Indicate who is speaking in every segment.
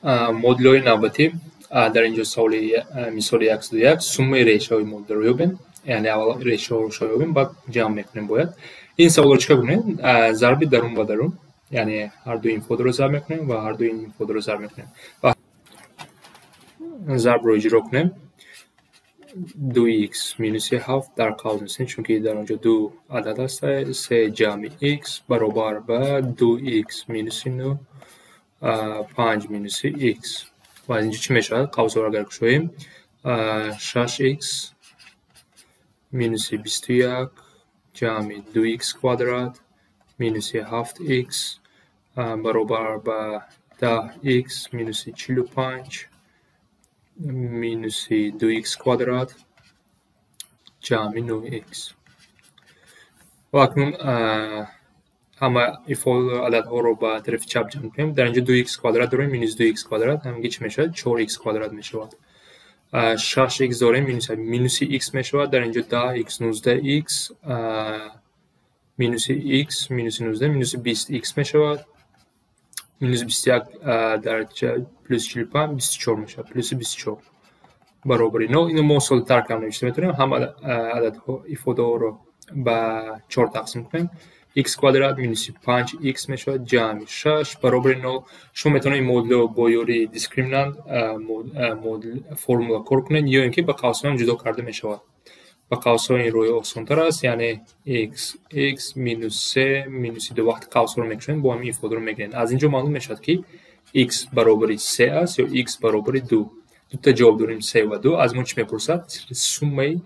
Speaker 1: Модулҳои навбатӣ дар инҷо саволи мисоли 101 суммаи решаҳои модулро ёбем. Яъне аввал решаҳоро ёбем, баъд ҷамъ мекунем бояд. Ин саволро чӣ кор кунем? Зарби дарун ба дарун, яъне ҳар дуи ин фодро зарб мекунем ва ҳар дуи ин фодро зарб мекунем. Ва зарбро иҷро кунем. 2x минуси 7 дар қавс мезанем, чунки дар онҷо ду адад аст. 3 ҷамъи x баробар ба 2x минуси 9, 5 минуси x. Ва аз инҷо чӣ мешавад? Қавсҳоро агар кушоем, 6x минуси 21 ҷамъи 2x квадрат минуси 7x баробар ба 10x минуси 45 минуси 2x квадрат ҷамъи 9x. Ва акнун ҳама ифода ададҳоро ба тарафи чап ҷамъ кунем. Дар инҷо 2x квадрат дорем, минус 2x квадрат, ҳамагӣ чӣ мешавад? 4x квадрат мешавад. 6x дорем, минуси x мешавад. Дар инҷо 10x, 19x, минуси x, минуси 19, минуси 20x мешавад. Минус 21 дар плюс 45, 24 мешавад. Плюси 24 баробари 0. Ино мо соддатар кам навишта метавонем. Ҳама ададҳо ифодаҳоро ба 4 тақсим кунем. X квадрат минуси 5x мешавад ҷамъи 6 баробари 0. Шумо метавонед ин модулро бо ёрии дискриминант формула кор кунед, ё ин ки ба қавсҳо ҳам ҷудо карда мешавад. Ба қавсҳо ин роҳи осонтар аст, яъне x, x минус 3 минуси 2. Вақти қавсҳоро мекушоем, бо ҳамин ифодаро мегирем. Аз инҷо маълум мешавад, ки x баробари 3 аст ё x баробари 2. Дута ҷавоб дорем, 3 ва 2. Аз мо чӣ мепурсад? Суммаи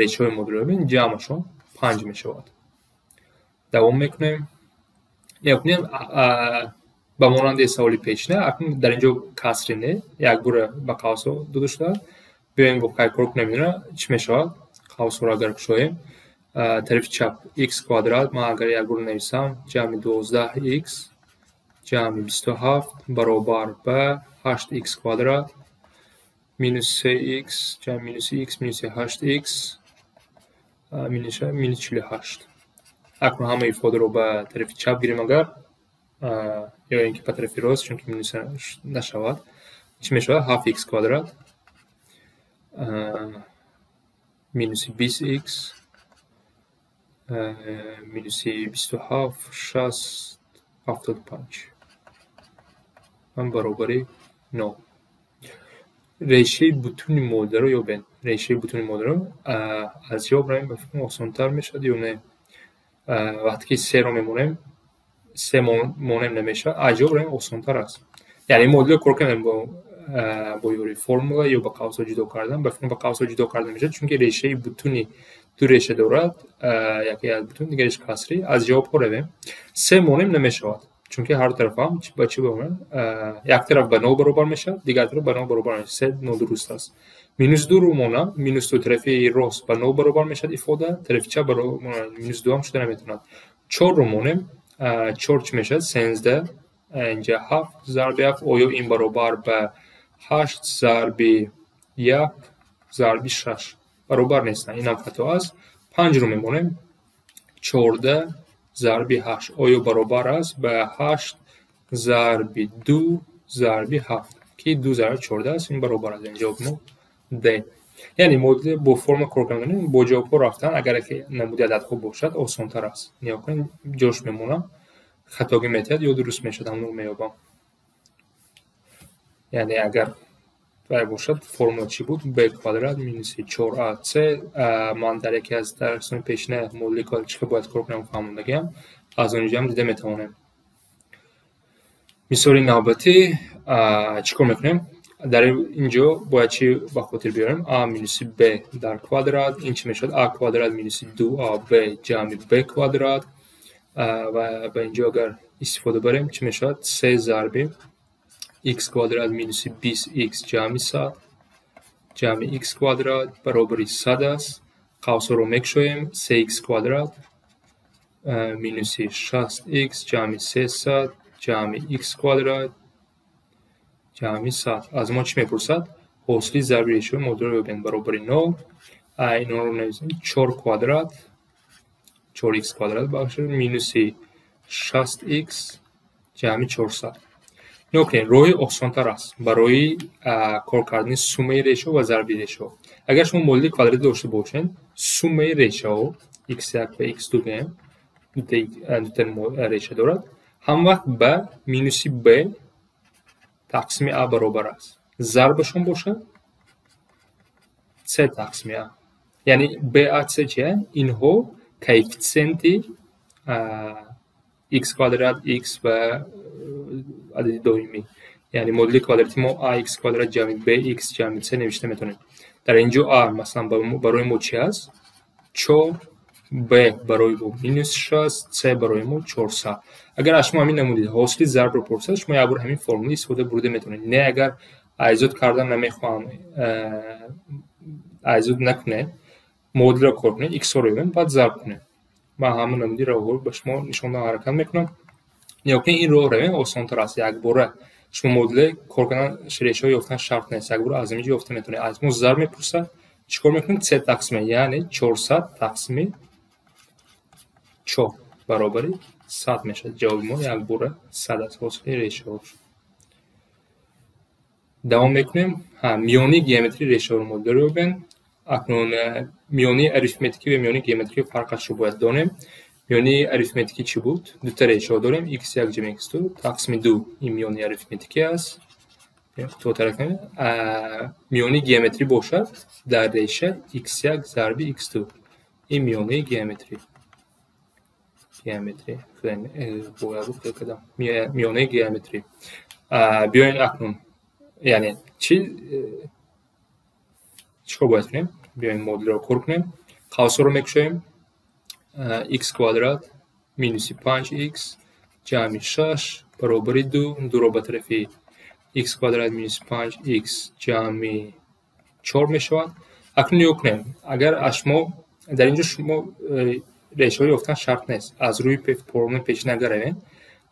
Speaker 1: решаҳои модулро ёбем, ҷамъашон 5 мешавад. Давом мекунем. Мекунем ба монанди саволи пешина, акнун дар инҷо касри не, якбора ба қавсҳо дода шудааст. Биёем бо кай кор кунем, ина чӣ мешавад? Қавсҳоро агар кушоем, тарафи чап x квадрат, ман агар якбора нависам, ҷамъи 12x ҷамъи 27 баробар ба 8x квадрат минус 3x ҷамъи минуси x минуси 8x минус 48. Акнун ҳама ифодаро ба тарафи чап гирем агар, ё ин ки ба тарафи рост, чунки минус нашавад, чӣ мешавад? 7x квадрат минуси 20x минуси 27, 6, 75 баробари 0. Решаи бутуни моддаро ёбед. Решаи бутуни моддаро аз ҷавоб равем, ба фикрам, осонтар мешавад ё не? Вақте ки серо мемонем, се монем намешавад, аз ҷавоб равем осонтар аст. Яъне модулро кор кардем бо ёрии формула ё ба қавсҳо ҷудо кардан. Ба фикрам, ба қавсҳо ҷудо карда мешавад, чунки решаи бутуни ду реша дорад, яке аз бутун, дигариш касрӣ. Аз ҷавобҳо равем. Се монем намешавад, чунки ҳар тарафам ба чӣ баробар? Як тараф ба нол баробар мешавад, дигар тараф ба нол баробар мешавад. Се нодуруст аст. Минус дуро монам, минус ду тарафи рост ба нол баробар мешавад ифода, тарафи чап минус ду ҳам шуда наметавонад. Чорро монем, чор чӣ мешавад? 13, инҷа ҳафт зарби ҳафт, оё ин баробар ба ҳашт зарби як зарби шаш? Баробар нестанд, инам хато аст. Панҷро мемонем, 14 зарби ҳашт, оё баробар аст ба ҳашт зарби ду зарби ҳафт, ки ду зарби 14 аст, ин баробар аст. Яъне ҷавоби мо D. Яъне модули бо формула кор кардан, бо ҷавобҳо рафтан, агар ки намуди ададҳо бошад, осонтар аст. Нигоҳ кунед, ҷош мемонам, хатогӣ метиҳад ё дуруст мешавад, ҳамонро меёбам. Яъне агар вай бошад, формула чӣ буд? B квадрат минуси 4ac. Ман дар яке аз дарсҳои пешина модули чӣ хел бояд кор кунам фаҳмондагиам, аз он ҷо ҳам дида метавонем. Мисоли навбатӣ чӣ кор мекунем? Дар ин ҷо бояд чӣ ба хотир биёрем? А минуси б дар квадрат, ин чӣ мешавад? А квадрат минуси 2аб ҷамъи б квадрат. Ва ба ин ҷо агар истифода барем, чӣ мешавад? Се зарби x квадрат минуси 20x ҷамъи 100 ҷамъи x квадрат баробари 100 аст. Қавсҳоро мекушоем, 3x квадрат минуси 60x ҷамъи 300 ҷамъи x квадрат ҷамъи 100. Аз мо чӣ мепурсад? Ҳосили зарби решаҳои модулро ёбем баробари 0. Инҳоро нависем, 4 квадрат, 4x квадрат бахшед, минуси 60x ҷамъи 400. Нигоҳ кунед, роҳи осонтар аст барои кор кардани суммаи решаҳо ва зарби решаҳо. Агар шумо модули квадратӣ дошта бошед, суммаи решаҳо x1 ва x2 гӯем, дута реша дорад, ҳам вақт ба минуси b тақсими а баробар аст. Зарбашон бошад c тақсими а. Яъне b, a, c чия? Инҳо коэффитсиенти x квадрат, x ва адади доимӣ. Яъне модули квадрати мо ax квадрат ҷамъи bx ҷамъи c навишта метавонем. Дар ин ҷо a, масалан, барои мо чи аст? 4, b барои мо минус 6, c барои мо 400. Агар аз шумо ҳамин намуди ҳосили зарбро пурсад, шумо як бор ҳамин формула истифода бурда метавонед. Не, агар айзод кардан намехоҳам, айзод накунед, модулро кор кунед, x-ро ёбем, баъд зарб кунед. Ман ҳама намуди роҳҳоро ба шумо нишон додан ҳаракат мекунам. Нигоҳ кунед, ин роҳ равем осонтар аст. Якбора шумо модуле кор кардан, решаҳо ёфтан шарт нест. Якбора аз ҳамин ҷо ёфта метавонед. Аз мо зарб мепурсад, чӣ кор мекунем? C тақсими, яъне 400 тақсими 4 баробари 100 мешавад. Ҷавоби мо якбора 100 аст, ҳосили решаҳо. Давом мекунем. Миёни геометрии решаҳоро мо дарёбем. Акнун миёни арифметикӣ ва миёни геометрикӣ фарқашро бояд донем. Миёни арифметикӣ чӣ буд? Дута решаҳо дорем, x1 ҷамъи x2 тақсими 2, ин миёни арифметикӣ аст. Миёни геометрӣ бошад, дар реша x1 зарби x2. Ин миёнаи геометрӣ. Геометрӣ. Миёнаи геометрӣ. Биёед акнун, яъне чӣ кор бояд кунем? Биёем, модулро кор кунем. Қавсҳоро мекушоем. X квадрат минуси 5x ҷамъи 6 баробари 2, дуро ба тарафи x квадрат минуси 5x ҷамъи 4 мешавад. Акнун нигоҳ кунем, агар аз шумо дар ин ҷо шумо решаҳо ёфтан шарт нест. Аз рӯи формулаи пешина агар равем,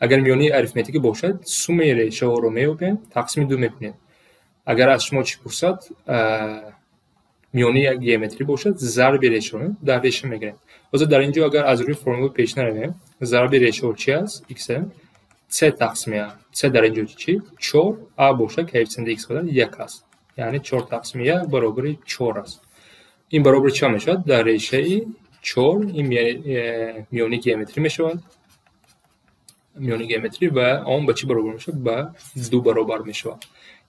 Speaker 1: агар миёнаи арифметикӣ бошад, суммаи решаҳоро меёбем, тақсими 2 мекунем. Агар аз шумо чӣ пурсад, миёнаи геометрӣ бошад, зарби решаҳо дар реша мегирем. Ҳозир дар ин ҷо агар аз рӯи формулаи пешина равем, зарби решаҳо чи аст? X c тақсими а. C дар ин ҷо чӣ? 4, а бошад коэффитсиенти x квадрат 1 аст. Яъне 4 тақсими 1 баробари 4 аст. Ин баробари чӣ мешавад? Дар решаи 4, ин миёни геометрӣ мешавад. Миёни геометрӣ ва он ба чӣ баробар мешавад? Ба 2 баробар мешавад.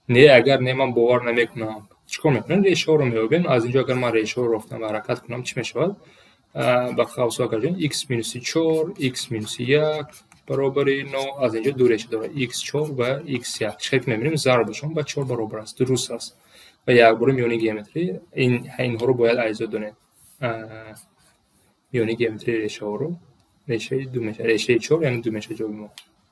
Speaker 1: Не, агар не, ман бовар намекунам. Чӣ кор мекунем? Решаҳоро меёбем. Аз ин ҷо агар ман решаҳоро ёфтам ва ҳаракат кунам, чӣ мешавад? Ба қавсҳо агар ҷоем, x минуси 4, x минуси 1 баробари 0. Аз ин ҷо ду реша дорад, x4 ва x1. Чӣ хел мебинем, зарбашон ба 4 баробар аст. Дуруст аст. Ва якбора миёни геометрӣ, инҳоро бояд айзод донед. Миёни геометрии решаҳоро решаи 2 мешавад. Решаи 4, яъне 2 мешавад ҷавоби мо.